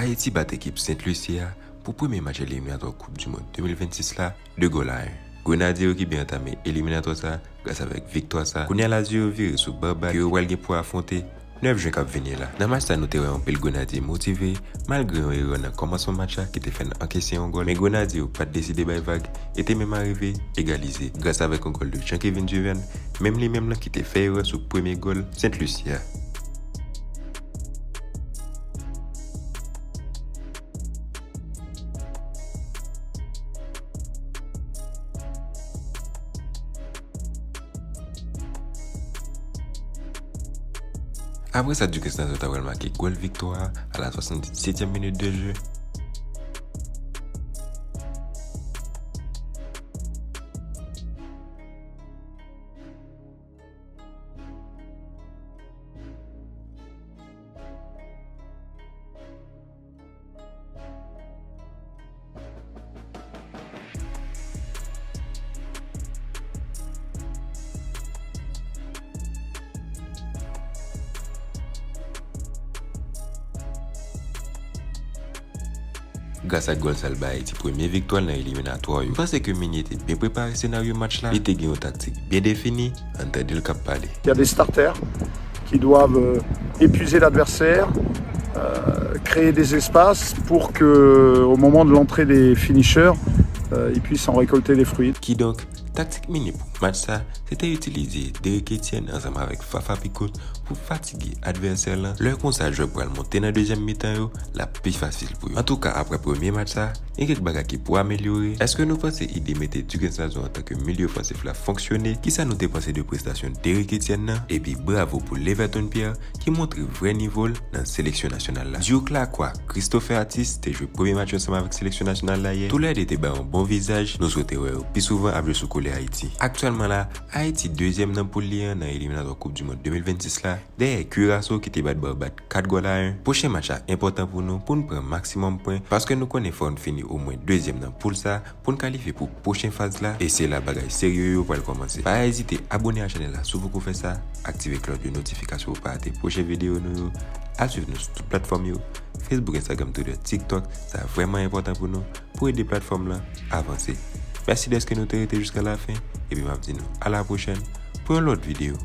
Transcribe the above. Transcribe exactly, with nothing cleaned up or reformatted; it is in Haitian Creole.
Ayiti bat ekip Sent Lisi a pou premye match eliminatwa Koup di Mond de mil vennsis la, de gòl a en. Grenadye yo ki byen antame eliminatwa sa gras avèk viktwa sa. Kounye a Lazio yo vire sou Barbad ke yo pral gen pou afwonte nèf jen k ap vini la. Nan match sa nou te wè anpil Grenadye motive malgre yon erè nan kòmansman match la ki te fè n ankese yon gòl. Men Grenadye yo pa t deside bay vag e te menm arive egalize gras avèk yon gòl de Jean-Kevin Duverne, menm li menm lan ki te fè erè sou premye gòl Sent Lisi a. Apre sa, Duguesne Lazare ta pral make gòl viktwa a a la swasanndissetyèm minit de jeu. Gras ak gòl sa, l bay Ayiti premye viktwa l nan eliminatwa yo. M panse ke Meunier te byen prepare senaryo match la. Li te gen yon taktik byen defini. Ann tande l k ap pale. Il y a des starters qui doivent euh, épuiser l'adversaire, euh, créer des espaces pour que, au moment de l'entrée des finishers, euh, ils puissent en récolter les fruits. Kidonk, taktik Meunier pou match sa, se te itilize Derrick Etienne ansanm avèk Fafa Picault pou fatige advèsè lan. Lè konsa, jwè pral monte nan dezyèm mitan yo, l ap pi fasil pou yo. Antouka, apre premye match sa, gen kèk bagay ki pou amelyore. Èske nou panse ide mete Duguesne Lazare antanke milye ofansif la fonksyone? Kisa nou te panse de prestasyon Derrick Etienne nan? Epi bravo pou Leverton Pierre ki montre vrè nivo l nan seleksyon nasyonal la. Duke Lacroix, Christopher Athis te jwe premye match yo ansanm avèk seleksyon nasyonal la yè. Toulède te bay yon bon vizaj. Nou swete wè yo pi souvan ap jwe sou koulè Ayiti. Aktyèlman la, Ayiti dezyèm nan poul li an nan eliminatwa Koup di Mond de mil vennsis la, dèyè Curaçao ki te bat Barbad kat gòl a en. Pwochen match la enpòtan pou nou, pou n pran maksimòm pwen, paske nou konnen fò n fini omwen dezyèm nan poul sa pou n kalifye pou pwochen faz la, e se la bagay serye yo pral kòmanse. Pa ezite abòne a chanèl la si w poko fè sa, aktive klòch de notifikasyon pou w pa rate pwochen videyo nou yo, al swiv nou sou tout platfòm yo, Facebook, Instagram, Twitter, TikTok, sa vrèman enpòtan pou nou, pou ede platfòm lan avanse. Mèsi dèske nou te rete jiska lafen, epi m ap di nou a la pwochèn pou yon lòt videyo.